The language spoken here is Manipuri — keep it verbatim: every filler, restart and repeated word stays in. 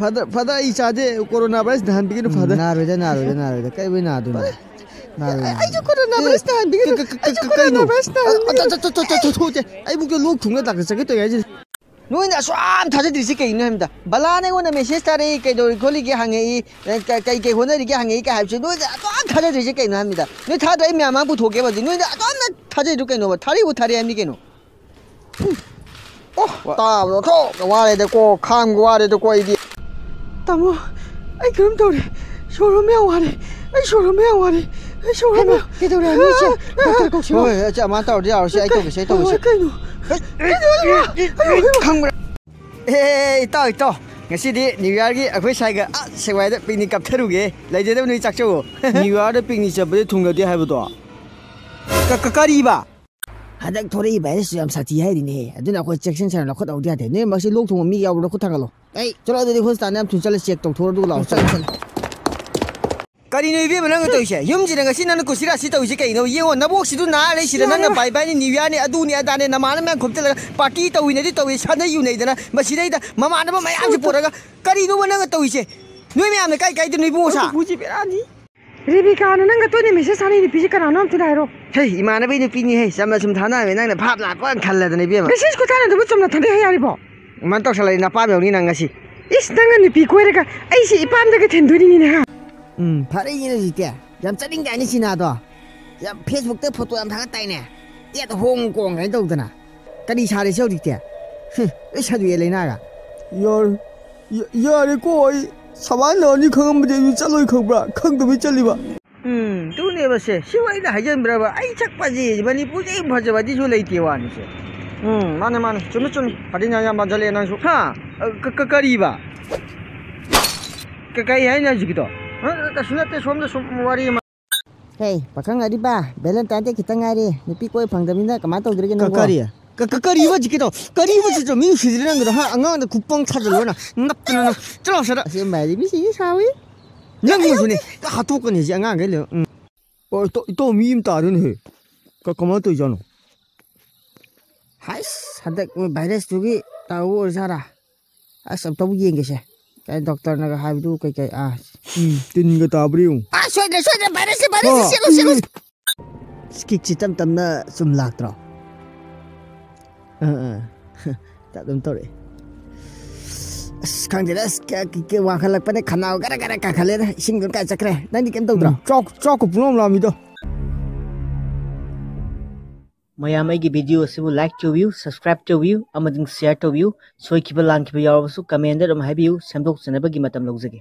ꯐꯥꯗꯔ, ꯐꯥꯗꯔ, ꯑꯩ ꯏꯆꯥꯁꯦ ꯀꯣꯔꯣꯅꯥ ꯚꯥꯏꯔꯁ ꯅꯥꯍꯟꯕꯤꯒꯅꯨ, ꯎꯝ, ꯐꯥꯗꯔ꯫ ꯅꯥꯔꯣꯏꯗ, ꯅꯥꯔꯣꯏꯗ, ꯅꯥꯔꯣꯏꯗ꯫ ꯀꯩ ꯅꯥꯗꯣꯏꯅꯣ? ꯐꯥꯗꯔ, ꯅꯥꯔꯣꯏ, ꯑꯩꯁꯨ ꯅꯥꯔꯣꯏ꯫ Corona virus ꯅꯥꯍꯟꯕꯤꯒꯅꯨ꯫ ꯀ-, ꯀ-, ꯀ-, ꯑꯩꯁꯨ ꯀ-, ꯀꯣꯔꯣꯅꯥ ꯀꯩꯅꯣ? ꯚꯥꯏꯔꯁ ꯑ, ꯅꯥꯍꯟꯕꯤꯒꯅꯨ꯫ ꯑ, ꯇ-, ꯇ-, ꯇ-, ꯇ-, ꯊꯣꯛꯁꯦ꯫ ꯑꯩꯕꯨꯛꯇ ꯂꯣꯛ ꯊꯨꯡꯉ ꯗꯥꯛꯇꯔ ꯆꯠꯀꯦ ꯇꯧꯔꯤ ꯍꯥꯏꯁꯤꯗꯤ꯫ ꯅꯣꯏꯅ ꯑꯁꯨꯛ ꯌꯥꯝ ꯊꯥꯖꯗ꯭ꯔꯤꯁꯦ ꯀꯩꯒꯤꯅꯣ ꯍꯥꯏꯕꯗ, ꯕꯂꯥꯅ ꯑꯩꯉꯣꯟꯗ ꯃꯦꯁꯦꯖ ꯊꯥꯔꯛꯏ, "ꯀꯩꯗꯧꯔꯤ ꯈꯣꯠꯂꯤꯒꯦ?" ꯍꯪꯉꯛꯏ, "ꯀ-, ꯀꯩ ꯀꯩ ꯍꯣꯠꯅꯔꯤꯒꯦ?" ꯍꯪꯉꯛꯏ ꯀꯥꯏ ꯍꯥꯏꯕꯁꯦ ꯅꯣꯏꯅ ꯑꯁꯨꯛ ꯌꯥꯝ ꯊꯥꯖꯗ꯭ꯔꯤꯁꯦ ꯀꯩꯅꯣ ꯍꯥꯏꯕꯅꯤꯗ꯫ ꯅꯣꯏ ꯊꯥꯖꯗ꯭ꯔ ꯑꯩ ꯃꯌꯥꯝ ꯃꯥꯡ ꯄꯨꯊꯣꯛꯀꯦꯕ ꯍꯧꯖꯤꯛ꯫ ꯅꯣꯏꯅ ꯑꯗꯨꯝꯅ ꯊꯥꯖꯩꯗꯣ ꯀꯩꯅꯣꯕ? ꯊꯥꯔꯛꯏꯕꯨ ꯊꯥꯔꯛꯑꯦ ꯍꯥꯏꯕꯅꯤ ꯀꯩꯅꯣ꯫ ꯑꯣ, ꯇꯥꯕꯗ ꯑꯣꯟꯊꯣꯛꯅ ꯋꯥꯔꯦꯗꯀꯣ, ꯈꯥꯡꯕ ꯋꯥꯔꯦꯗꯀꯣ ꯑꯩꯗꯤ꯫ ꯇꯥꯃꯣ, ꯑꯩ ꯀꯩꯅꯣꯝ ꯇꯧꯔꯦ꯫ ꯁꯣꯔ ꯍꯣꯟꯕ ꯌꯥꯝ ꯋꯥꯔꯦ꯫ ꯑꯩ ꯁꯣꯔ ꯍꯣꯟꯕ ꯌꯥꯝ ꯋꯥꯔꯦ꯫ ꯑꯩ ꯁꯣꯔ ꯍꯣꯟꯕ ꯍꯩꯃꯥ, ꯀꯩꯗꯧꯔꯦ? ꯅꯣꯏ ꯏꯆꯦ, ꯗꯣꯛꯇꯔ ꯀꯧꯁꯤꯔꯣ? ꯍꯣꯏ, ꯍꯣꯏ, ꯏꯆꯦ, ꯑꯃ ꯇꯧꯔꯗꯤ ꯌꯥꯔꯣꯏ, ꯁꯤ ꯑꯩ ꯀꯩ-, ꯇꯧꯒꯦ, ꯁꯤ ꯑꯩ ꯇꯧꯒꯦ, ꯁꯤ꯫ ꯍꯣꯏ, ꯀꯩꯅꯣ? ꯍꯦ, ꯀꯩꯗꯧꯔꯦ? ꯈꯪꯕ꯭ꯔꯥ? ꯑꯦ, ꯏꯇꯥꯎ, ꯏꯇꯥꯎ, ꯉꯁꯤꯗꯤ ꯅ꯭ꯌꯨ ꯌꯥꯔꯒꯤ ꯑꯩꯈꯣꯏ ꯁ꯭ꯋꯥꯏꯒ, ꯑꯥ, ꯁꯦꯛꯃꯥꯏꯗ ꯄꯤꯛꯅꯤꯛ ꯀꯥꯞꯊꯔꯨꯒꯦ꯫ ꯂꯩꯖꯗꯕ ꯅꯣꯏ ꯆꯥꯛꯆꯧꯋꯣ꯫ ꯅ꯭ꯌꯨ ꯌꯥꯔꯗ ꯄꯤꯛꯅꯤꯛ ꯆꯠꯄꯗ ꯊꯨꯡꯅꯗꯦ ꯍꯥꯏꯕꯗꯣ? ꯀ-, ꯀ-, ꯀꯔꯤꯕ? ꯍꯟꯗꯛ ꯊꯣꯔꯛꯏ ꯚꯥꯏꯔꯁꯁꯨ ꯌꯥꯝ ꯁꯥꯊꯤ ꯍꯥꯏꯔꯤꯅꯦꯍꯦ꯫ ꯑꯗꯨꯅ ꯑꯩꯈꯣꯏ ꯆꯦꯛꯁꯤꯟ ꯆꯦꯛꯁꯤꯟꯅ ꯂꯧꯈꯠꯍꯧꯗ ꯌꯥꯗꯦ꯫ ꯅꯣꯏ ꯃꯁꯤ ꯂꯣꯛ ꯊꯨꯡꯕ ꯃꯤ ꯌꯥꯎꯕ꯭ꯔꯥ? ꯈꯨꯠ ꯊꯥꯡꯒꯠꯂꯣ꯫ ꯑꯩ ꯆꯠꯂꯣ, ꯑꯗꯨꯗꯤ ꯍꯣꯁꯄꯤꯇꯥꯜꯗ ꯌꯥꯝ ꯊꯨꯅ ꯆꯠꯂ ꯆꯦꯛ ꯇꯧꯊꯣꯛꯑꯣ, ꯑꯗꯨꯒ ꯂꯥꯛꯑꯣ꯫ ꯆꯠꯂꯣ, ꯆꯠꯂꯣ꯫ ꯀꯔꯤꯅꯣ ꯏꯕꯦꯝꯃ ꯅꯪꯅ ꯇꯧꯔꯤꯁꯦ? ꯌꯨꯝꯁꯤꯗ ꯉꯁꯤ ꯅꯪꯅ ꯀꯨꯁꯤꯔꯥꯁꯤ ꯇꯧꯔꯤꯁꯦ ꯀꯩꯅꯣ? ꯌꯦꯡꯉꯣ, ꯅꯕꯣꯛꯁꯤꯗꯨ ꯅꯥꯔ ꯂꯩꯁꯤꯗ ꯅꯪꯅ ꯌꯥꯔꯦ꯫ ꯕꯥꯏ ꯕꯥꯏꯅꯤ, ꯅ꯭ꯌꯨ ꯌꯥꯔꯅꯤ, ꯑꯗꯨꯅꯤ ꯑꯗꯥꯅꯤ, ꯅꯃꯥꯟꯅꯕ ꯃꯌꯥꯝ ꯈꯣꯝꯖꯤꯜꯂꯒ ꯄꯥꯔꯇꯤ ꯇꯧꯋꯤꯅꯗꯤ ꯇꯧꯋꯤ, ꯁꯥꯟꯅ ꯌꯨꯅꯩꯗꯅ ꯃꯁꯤꯗꯩꯗ ꯃꯃꯥꯟꯅꯕ ꯃꯌꯥꯝꯁꯤ ꯄꯨꯔꯒ ꯀꯔꯤꯅꯣꯕ ꯅꯪꯅ ꯇꯧꯔꯤꯁꯦ? ꯅꯣꯏ ꯃꯌꯥꯝꯅ ꯀꯥꯏ ꯀꯥꯏꯗꯅꯣ ꯏꯕꯨꯡꯉꯣ ꯁꯥ? ꯄꯨꯄꯨꯁꯤ ꯕꯦꯔꯥꯅꯤ꯫ ꯔꯦꯕꯤꯀꯥꯅ ꯅꯪꯒ ꯇꯣꯏꯅ ꯃꯦꯁꯦꯖ ꯊꯥꯅꯩ ꯅꯨꯄꯤꯁꯦ ꯀꯅꯥꯅꯣ ꯑꯝꯇ ꯍꯥꯏꯔꯣ? ꯍꯦ, ꯏꯃꯥꯟꯅꯕꯤ ꯅꯨꯄꯤꯅꯤꯍꯦ, ꯆꯝꯅ ꯁꯨꯝ ꯊꯥꯅꯕꯅꯦ, ꯅꯪꯅ ꯚꯥꯞ ꯂꯥꯛꯄ ꯈꯜꯂꯗꯅ ꯏꯕꯦꯝꯃ꯫ ꯃꯦꯁꯦꯖ ꯈꯨꯊꯥꯅꯗꯨꯕꯨ ꯆꯨꯝꯅ ꯊꯥꯅꯩ ꯍꯥꯏ ꯌꯥꯔꯤꯕꯣ? ꯀꯃꯥꯏꯅ ꯇꯧꯁꯜꯂꯛꯏ, ꯅꯄꯥꯝ ꯌꯧꯅꯤ ꯅꯪ ꯉꯁꯤ꯫ ꯏꯁ, ꯅꯪꯅ ꯅꯨꯄꯤ ꯀꯣꯏꯔꯒ ꯑꯩꯁꯦ ꯏꯄꯥꯝꯗꯒ ꯊꯦꯟꯗꯣꯔꯤꯅꯤꯅꯦ ꯍꯥ? ꯎꯝ, ꯐꯔꯦꯅꯦ ꯍꯧꯖꯤꯛꯇꯤ꯫ ꯌꯥꯝ ꯆꯠꯅꯤꯡꯗꯥꯏꯅꯦ ꯁꯤꯅꯥꯗꯣ? ꯌꯥꯝ ꯐꯦꯁꯕꯨꯛꯇ ꯐꯣꯇꯣ ꯌꯥꯝ ꯊꯥꯒꯠꯇꯥꯏꯅꯦ? ꯌꯦꯠ ꯍꯣꯡ ꯀꯣꯡ ꯀꯥꯏꯅ ꯇꯧꯗꯅ꯫ ꯀꯔꯤ ꯁꯥꯔꯦ ꯁꯤ ꯍꯧꯖꯤꯛꯇꯤ? ꯍꯨꯝ, ꯂꯣꯏ ꯁꯟꯗꯣꯛꯑꯦ ꯂꯩꯅꯥꯒ꯫ ꯌꯥꯔꯦ, ꯌꯥ-, ꯌꯥꯔꯦꯀꯣ, ꯑꯩ ꯁꯃꯥꯏꯅ ꯂꯥꯛꯑꯅꯤ ꯈꯪꯉꯝꯕꯗꯤ ꯑꯩꯁꯨ ꯆꯠꯂꯣꯏ ꯈꯪꯕ꯭ꯔꯥ? ꯈꯪꯗꯕꯩ ꯆꯠꯂꯤꯕ꯫ ꯎꯝ, ꯑꯗꯨꯅꯦꯕ ꯁꯦ꯫ ꯁꯤꯕꯨ ꯑꯩꯅ ꯍꯥꯏꯖꯟꯕ꯭ꯔꯕ? ꯑꯩ ꯁꯛ ꯐꯖꯩ, ꯃꯅꯤꯄꯨꯔꯗ ꯑꯩ ꯐꯖꯕꯗꯤ ꯁꯨ ꯂꯩꯇꯦ ꯋꯥꯅꯤꯁꯦ꯫ ꯎꯝ, ꯃꯥꯅꯦ, ꯃꯥꯅꯦ꯫ ꯆꯨꯝꯃꯤ, ꯆꯨꯝꯃꯤ꯫ ꯐꯗꯤ ꯌꯥꯝ ꯃꯥꯟꯖꯜꯂꯛꯑꯦ ꯅꯪꯁꯨ꯫ ꯍꯥ? ꯑ, ꯀ-, ꯀ-, ꯀꯔꯤꯕ? ꯀ-, ꯀꯔꯤ ꯍꯥꯏꯅꯣ ꯍꯧꯖꯤꯛꯀꯤꯗꯣ? ꯑ, ꯀꯩꯁꯨ ꯅꯠꯇꯦ, ꯁꯣꯝꯗ ꯁꯨꯝ ꯋꯥꯔꯤ ꯑꯃ꯫ ꯍꯦ, ꯄꯥꯈꯪ ꯑꯔꯤꯕ, ꯚꯦꯂꯦꯟꯇꯥꯏꯟ ꯗꯦ ꯈꯤꯇꯪ ꯉꯥꯏꯔꯦ꯫ ꯅꯨꯄꯤ ꯀꯣꯏ ꯐꯪꯗꯕꯅꯤꯅ ꯀꯃꯥꯏꯅ ꯇꯧꯗꯣꯔꯤꯒꯦ ꯀ-, ꯅꯪꯕꯣ? ꯀꯔꯤ? ꯀ-, ꯀ-, ꯀꯔꯤꯕ ꯍꯧꯖꯤꯛꯀꯤꯗꯣ? ꯀꯔꯤꯕ ꯍꯧꯖꯤꯛꯀꯤꯗꯣ? ꯃꯤ ꯅꯨꯡꯁꯤꯗ꯭ꯔꯦ ꯅꯪꯒꯤꯗꯣ, ꯍꯥ? ꯑꯉꯥꯡꯗ ꯈꯨꯄꯪ ꯊꯥꯖꯜꯂꯣ ꯅꯪ꯫ ꯅꯞꯇꯅ ꯅꯪ꯫ ꯆꯠꯂꯣ ꯑꯁ꯭ꯋꯥꯏꯗ꯫ ꯑꯁꯦꯡꯕ ꯍꯥꯏꯗꯤ ꯃꯤꯁꯤꯡꯁꯦ ꯁꯥꯎꯏ꯫ ꯅꯪ ꯃꯁꯨꯅꯦ꯫ ꯍꯥꯠꯇꯣꯛꯀꯅꯤ ꯍꯧꯖꯤꯛ ꯑꯉꯥꯡꯈꯩ ꯂꯣꯏ꯫ ꯎꯝ꯫ ꯑꯣ, ꯏꯇꯥꯎ, ꯏꯇꯥꯎ, ꯃꯤ ꯑꯃ ꯇꯥꯔꯦꯅꯦꯍꯦ꯫ ꯀ-, ꯀꯃꯥꯏꯅ ꯇꯧꯔꯤꯖꯥꯠꯅꯣ? ꯍꯩꯁ, ꯍꯟꯗꯛ ꯃꯣꯏ ꯚꯥꯏꯔꯁꯇꯨꯒꯤ ꯇꯧꯕ ꯑꯣꯏꯔꯖꯥꯠꯂꯥ? ꯑꯁ, ꯑꯝꯇꯕꯨ ꯌꯦꯡꯒꯦꯁꯦ꯫ ꯗꯥꯛꯇꯔꯅꯒ ꯍꯥꯏꯕꯗꯨ ꯀꯩꯀꯩ? ꯑꯥ, ꯎꯝ, ꯇꯤꯟꯒ ꯇꯥꯕ꯭ꯔꯥ ꯌꯦꯡꯉꯨ꯫ ꯑꯥ, ꯁꯣꯏꯗ꯭ꯔꯦ, ꯁꯣꯏꯗ꯭ꯔꯦ, ꯚꯥꯏꯔꯁꯁꯦ, ꯚꯥꯏꯔꯁꯁꯦ, ꯑꯣ꯫ ꯆꯦꯜꯂꯨ, ꯆꯦꯜꯂꯨ꯫ ꯁ꯭ꯀꯤꯛꯁꯤ ꯇꯞ ꯇꯞꯅ ꯁꯨꯝ ꯂꯥꯛꯇ꯭ꯔꯣ? ꯑꯥ, ꯑꯥ꯫ ꯇꯞ ꯑꯗꯨꯝ ꯇꯧꯔꯛꯑꯦ꯫ ꯑꯁ, ꯈꯪꯗꯦꯗ, ꯑꯁ, ꯀ- ꯀ- ꯀ- ꯋꯥꯡꯈꯠꯂꯛꯄꯅꯦ, ꯈꯅꯥꯎ ꯒꯔ ꯒꯔ ꯀꯥꯈꯠꯂꯦꯗ꯫ ꯏꯁꯤꯡꯗꯨꯅ ꯀꯥꯏ ꯆꯠꯈ꯭ꯔꯦ? ꯅꯪꯗꯤ ꯀꯩꯝ ꯇꯧꯗ꯭ꯔꯣ? ꯎꯝ, ꯆꯥꯛ ꯆꯥꯛꯀ ꯄꯨꯡꯂꯥꯝ ꯂꯥꯝꯃꯤꯗ꯫ ꯃꯌꯥꯝ ꯑꯩꯒꯤ ꯚꯤꯗꯤꯑꯣ ꯑꯁꯤꯕꯨ ꯂꯥꯏꯛ ꯇꯧꯕꯤꯌꯨ, ꯁꯕꯁꯀ꯭ꯔꯥꯏꯕ ꯇꯧꯕꯤꯌꯨ ꯑꯃꯗꯤ ꯁꯤꯌꯥꯔ ꯇꯧꯕꯤꯌꯨ꯫ ꯁꯣꯏꯈꯤꯕ ꯂꯥꯟꯈꯤꯕ ꯌꯥꯎꯔꯕꯁꯨ ꯀꯃꯦꯟꯗ ꯑꯗꯨꯝ ꯍꯥꯏꯕꯤꯌꯨ, ꯁꯦꯝꯗꯣꯛꯆꯅꯕꯒꯤ ꯃꯇꯝ ꯂꯧꯖꯒꯦ꯫